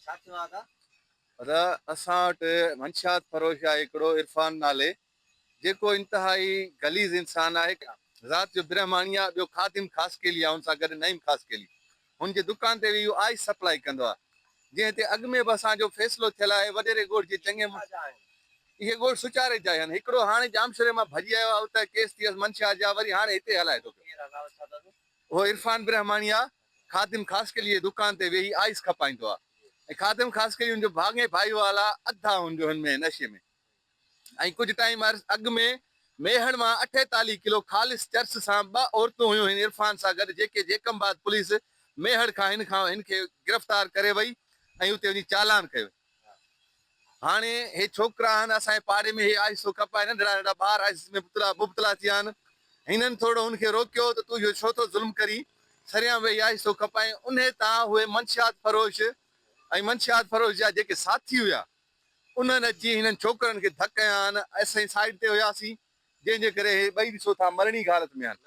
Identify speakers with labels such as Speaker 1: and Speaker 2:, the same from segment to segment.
Speaker 1: ڇا ٿيو آ ادا؟
Speaker 2: ادا اسان وٽ منشيات فروش آهي هڪڙو عرفان نالي جيڪو انتهائي غليظ انسان آهي ذات جو برهماڻي آهي ٻيو خادم خاصخيلي آهي ان سان گڏ نعيم خاصخيلي هن جي دڪان تي ويهي اهو آئس سپلائي ڪندو آهي جنهن تي اڳ ۾ به اسان جو فيصلو ٿيل آهي وڏيري ڳوٺ جي چڱي مڙس اهي ڳوٺ سچاري جا آهن هڪڙو هاڻي ڄامشوري مان ڀڄي آيو آهي اتي ڪيس ٿي ويس منشيات جا وري هاڻي هتي هلائي ٿو پيو. اهو عرفان برهماڻي آ، خادم خاصخيلي جي دڪان تي ويهي آئس کپائيندو آ ۽ خادم خاصخيلي هن جو ڀاڱي ڀائيوال آ، اڌ آ هن جو هن ۾ نشي ۾ ۽ ڪجهه ٽائيم اڳ ۾ ميهڙ مان 48 ڪلو خالص چرس سان ٻه عورتون هيون هن عرفان سان گڏ جيڪي جيڪب آباد پوليس ميهڙ کان هن کان هن کي گرفتار ڪري وئي ۽ اتي وڃي چالان ڪيو. هاڻي هي ڇوڪرا آهن اسان جي پاڙي ۾ هي آهستو کپائي ننڍڙا ننڍڙا ٻار آهستي ۾ مبتلا ٿي ويا آهن. هنن ٿورڙو هن کي روڪيو ته تون اهو ڇو ٿو ظلم ڪرين؟ سريان ويهي آهستو کپائين. انهي تان اهي منشيات فروش ۽ منشيات فروش جا جيڪي ساٿي هيا انهن اچي هنن ڇوڪرن کي ڌڪ هنيا آهن. اسين سائيڊ تي هياسين جنهن جي ڪري هي ٻئي ڏسو ٿا مرڻي حالت ۾ آهن.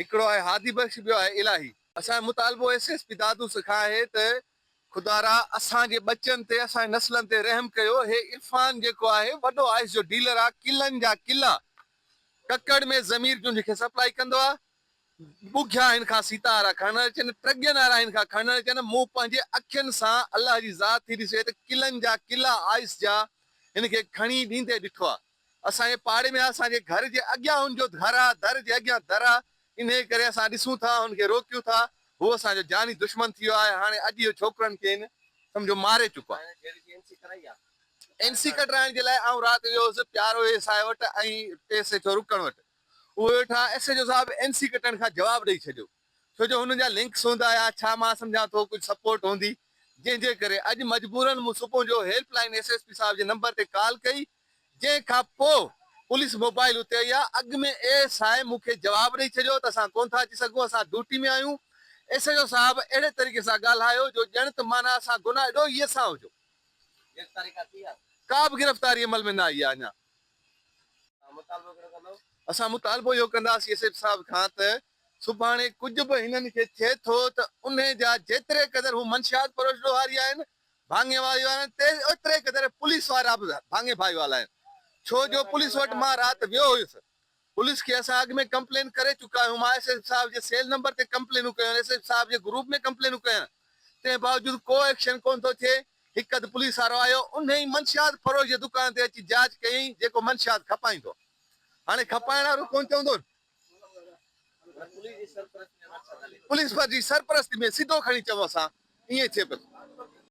Speaker 2: هڪڙو آهي هادي بخش ٻيو آهي الاهي. اسان جو مطالبو ايس ايس پي دادو کان آهي ته خدارا اسان جي ٻچن تي اسان جي نسلن تي رحم ڪيو هي عرفان جيڪو آهي وڏو آئس جو ڊيلر آ قلعن جا قلعا ڪڪڙ ۾ ضمير جونجھ کي سپلائي ڪندو آ ٻگھيا هن کان سيتا وارا کڻڻ اچن ٽرڳين وارا هن کان کڻڻ اچن مون پنهنجي اکين سان الله جي ذات ٿي ڏسي ته قلعن جا قلعا آئس جا هن کي کڻي ڏيندي ڏٺو آ اسان جي پاڙي ۾ اسان جي گهر جي اڳيان هن جو گهر آ، در جي اڳيان در آ، انهيء ڪري اسان ڏسون ٿا، هن کي روڪيون ٿا، هو اسان جو جاني دشمن ٿي ويو آهي، هاڻي اڄ اهو ڇوڪرن کي هن سمجهو ماري چڪو آ. اين سي ڪڍرائڻ جي لاء آئون رات ويو هوس پيارو ايس I وٽ ۽ ايس ايڇ او رڪڻ وٽ. اهي ويٺا، ايس ايڇ او صاحب اين سي ڪٽڻ کان جواب ڏئي ڇڏيو. ڇو جو هنن جا لنڪس هوندا يا ڇا مان سمجهان ٿو ڪجهه سپورٽ هوندي جنهن جي ڪري اڄ مجبورن مون صبح جو help line S S P صاحب جي نمبر تي ڪال ڪئي جنهن کان پوء پوليس موبائل اتي آئي آ اڳ ۾ اي ايس I مون کي جواب ڏئي ڇڏيو ته اسان ڪونه ٿا اچي سگهون اسان ڊيوٽي ۾ آهيون ايس ايڇ او صاحب اهڙي طريقي سان ڳالهايو جو ڄڻ ته معنيٰ اسان گناهه ڏوهي اسان هجون ڪا به گرفتاري عمل ۾ نه آئي آ اڃا. اسان مطالبو اهو ڪنداسين ايس ايس پي صاحب کان ته سڀاڻي ڪجهه به هنن کي ٿئي ٿو ته انهي جا جيتري قدر هو منشيات فروش ڏوهاري آهن، ڀاڱي واري آهن اوتري قدر پوليس وارا به ڀاڱي ڀائيوال آهن ڇو جو پوليس وٽ مان رات ويو هيس پوليس کي اسان اڳ ۾ ڪمپلين ڪري چڪا آهيون، مان ايس ايس پي صاحب جي سيل نمبر تي ڪمپلينون ڪيون آهن، ايس ايس پي صاحب جي گروپ ۾ ڪمپلينون ڪيون آهن، تنهن باوجود ڪو ايڪشن ڪونه ٿو ٿئي، هڪ اڌ پوليس وارو آيو، انهي منشيات فروش جي دڪان تي اچي جاچ ڪيائين، جيڪو منشيات کپائيندو. هاڻي کپائڻ وارو ڪونه چوندو نه. پوليس جي سرپرستي ۾ سڌو کڻي چئون اسان ائين ٿئي پيو.